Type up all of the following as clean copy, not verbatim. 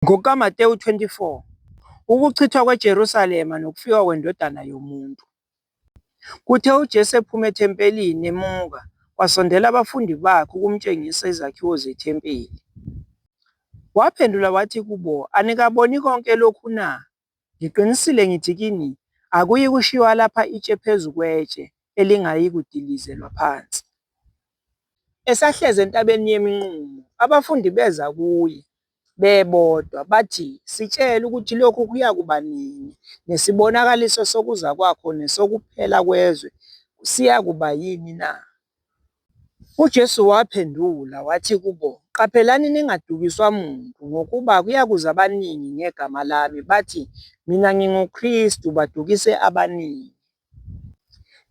NgokukaMateyu 24, ukuchithwa kweJerusalema nokufika kweNdodana yomuntu. Kuthe uJesu ephuma ethempelini emuka, kwasondela abafundi bakhe ukumtshengisa izakhiwo zethempeli. Waphendula wathi kubo, Anikaboni konke lokhu na? Ngiqinisile ngithi kini, akuyikushiywa lapha itshe phezu kwetshe elingayikudilizelwa phansi. Esahlezi entabeni yeMinqumo, abafundi beza kuye bebodwa, bathi, Sitshele ukuthi lokhu kuyakuba nini, nesibonakaliso sokuza kwakho nesokuphela kwezwe siyakuba yini na? UJesu waphendula wathi kubo, Qaphelani ningadukiswa muntu, ngokuba kuyakuza abaningi ngegama lami, bathi, Mina nginguKristu, badukise abaningi.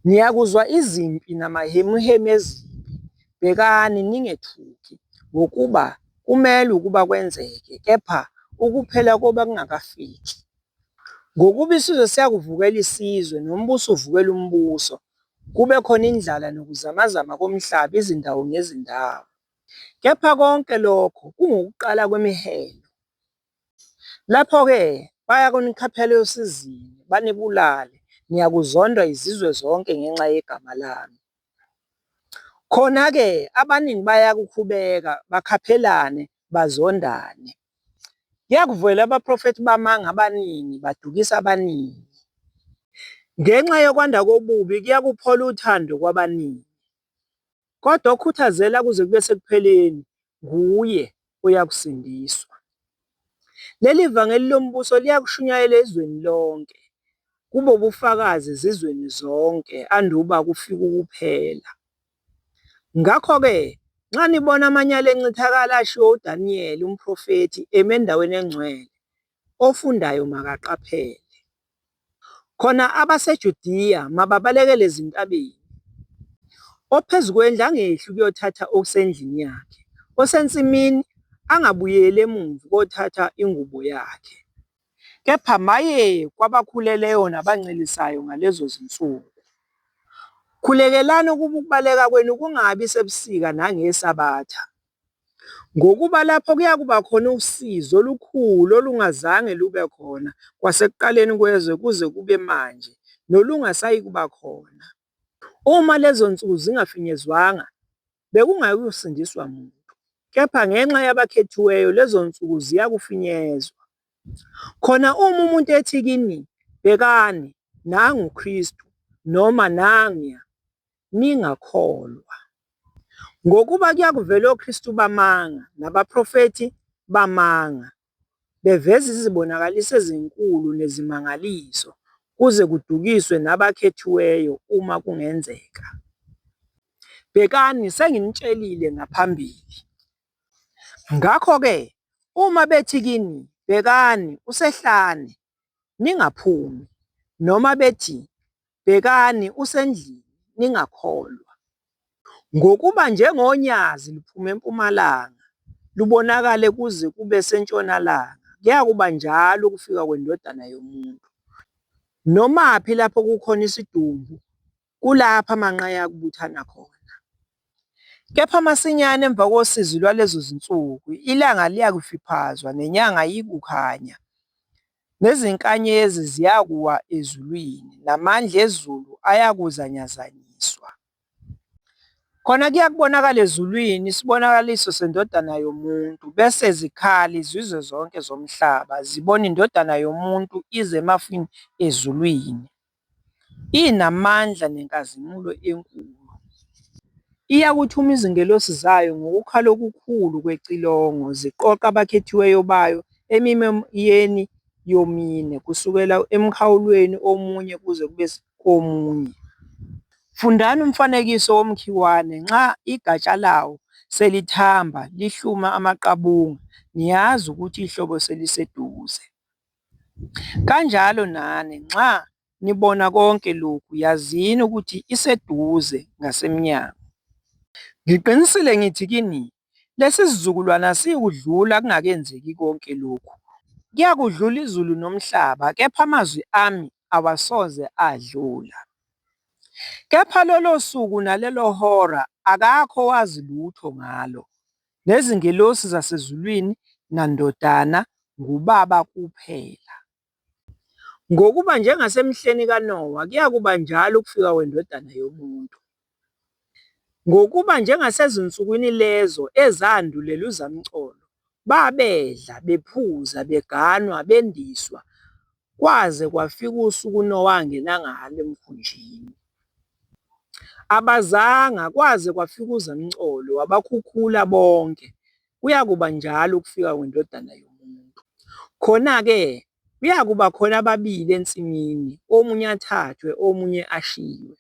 Niyakuzwa izimpi namahemuhemu ezimpi, bhekani, ningethuki, ngokuba kumelwe ukuba kwenzeke, kepha ukuphela koba kungakafiki. Ngokuba isizwe siyakuvukela isizwe, nombuso uvukele umbuso, kube khona indlala nokuzamazama komhlaba izindawo ngezindawo. Kepha konke lokho kungukuqala kwemihelo. Lapho-ke bayakunikhaphela osizini, banibulale, niyakuzondwa yizizwe zonke ngenxa yegama lami. Khona-ke abaningi bayakukhubeka, bakhaphelane, bazondane. Kuyakuvela abaprofethi bamanga abaningi, badukise abaningi. Ngenxa yokwanda kobubi kuyakuphola uthando kwabaningi. Kodwa okhuthazela kuze kube sekupheleni, nguye oyakusindiswa. Leli vangeli lombuso liyakushunyayelwa ezweni lonke, kube ubufakazi ezizweni zonke, anduba kufike ukuphela. Ngakho-ke, nxa nibona amanyala encithakalo ashiwo uDaniyeli umprofethi emi endaweni engcwele, ofundayo makaqaphele. Khona abaseJudiya mababalekele ezintabeni. Ophezu kwendlu angehli ukuyothatha okusendlini yakhe, osensimini angabuyeli emuva ukuyothatha ingubo yakhe. Kepha maye kwabakhulelweyo nabancelisayo ngalezo zinsuku! Khulekelani ukuba ukubaleka kwenu kungabi sebusika nangeSabatha. Ngokuba lapho kuyakuba khona usizi olukhulu olungazange lube khona kwasekuqaleni kwezwe kuze kube manje, nolungasayikuba khona. Uma lezo nsuku zingafinyezwanga, bekungayikusindiswa muntu, kepha ngenxa yabakhethiweyo lezo nsuku ziyakufinyezwa. Khona uma umuntu ethi kini, Bhekani, nangu uKristu, noma nanguya, ningakholwa. Ngokuba kuyakuvela oKristu bamanga nabaprofethi bamanga, beveza izibonakaliso ezinkulu nezimangaliso, kuze kudukiswe nabakhethiweyo, uma kungenzeka. Bhekani, senginitshelile ngaphambili. Ngakho-ke, uma bethi kini, Bhekani, usehlane, ningaphumi, noma bethi, Bhekani, usendlini, ningakholwa. Ngokuba njengonyazi luphuma empumalanga, lubonakale kuze kube sentshonalanga, kuyakuba njalo ukufika kweNdodana yomuntu. Nomaphi lapho kukhona isidumbu, kulapho amanqe ayakubuthana khona. Kepha masinyane emva kosizi lwalezo zinsuku, ilanga liyakufiphazwa, nenyanga ayiyikukhanya, nezinkanyezi ziyakuwa ezulwini, namandla ezulu ayakuzanyazanyiswa. Khona kuyakubonakala ezulwini isibonakaliso seNdodana yomuntu, bese zikhala izizwe zonke zomhlaba, zibona iNdodana yomuntu iza emafini ezulwini, inamandla nenkazimulo enkulu. Iyakuthuma izingelosi zayo ngokukhala okukhulu kwecilongo, ziqoqe abakhethiweyo bayo emimoyeni yomine, kusukela emkhawulweni omunye kuze kube komunye. Fundani umfanekiso womkhiwane, nxa igatsha lawo selithamba, lihluma amaqabunga, niyazi ukuthi ihlobo seliseduze. Kanjalo nani, nxa nibona konke lokhu, yazini ukuthi iseduze ngasemnyango. Ngiqinisile ngithi kini, lesi sizukulwane asiyikudlula kungakenzeki konke lokhu. Kuyakudlula izulu nomhlaba, kepha amazwi ami awasoze adlula. Kepha lolo suku nalelo hora akakho owazi lutho ngalo, nezingelosi zasezulwini, naNdodana, nguBaba kuphela. Ngokuba njengasemihleni kaNowa, kuyakuba njalo ukufika kweNdodana yoMuntu. Ngokuba njengasezinsukwini lezo ezandulela uzamcolo, babedla, bephuza, beganwa, bendiswa, kwaze kwafika usuku uNowa angena ngalo emkhunjini. Abazanga kwaze kwafika uzamcolo, wabakhukhula bonke, kuyakuba njalo ukufika kweNdodana yoMuntu. Khona-ke kuyakuba khona ababili ensimini, omunye athathwe, omunye ashiywe.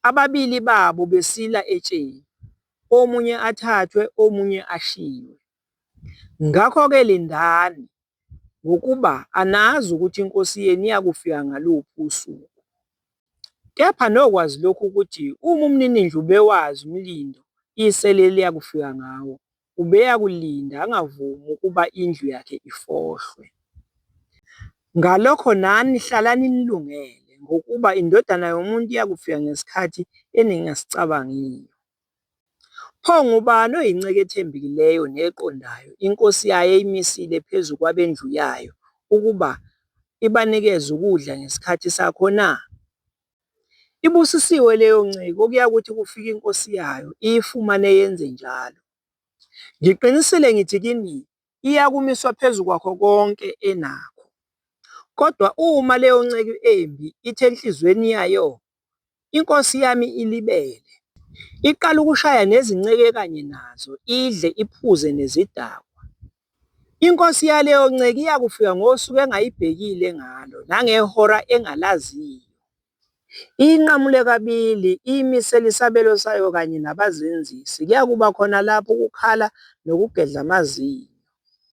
Ababili babo besila etsheni, omunye athathwe, omunye ashiywe. Ngakho-ke lindani, ngokuba anazi ukuthi iNkosi yenu iyakufika ngaluphi usuku. Kepha nokwazi lokhu ukuthi uma umninindlu ubewazi umlindo isela eliyakufika ngawo, ubeyakulinda angavumi ukuba indlu yakhe ifohlwe. Ngalokho nani hlalani nilungele, ngokuba iNdodana yoMuntu iyakufika ngesikhathi eningasicabangiyo. Pho ngubani oyinceku ethembekileyo neqondayo, inkosi yayo eyimisile phezu kwabendlu yayo, ukuba ibanikeze ukudla ngesikhathi sakho na? Ibusisiwe leyo nceku okuyakuthi kufika inkosi yayo, iyifumane yenze njalo. Ngiqinisile ngithi kini, iyakumiswa phezu kwakho konke enakho. Kodwa uma leyo nceku embi ithi enhliziyweni yayo, Inkosi yami ilibele, iqale ukushaya nezinceku ekanye nazo, idle iphuze nezidakwa. Inkosi yaleyo nceku iyakufika ngosuku engayibhekile ngalo, nangehora engalaziyo. Iyinqamule kabili, iyimisele isabelo sayo kanye nabazenzisi. Kuyakuba khona lapho ukukhala nokugedla amazinyo.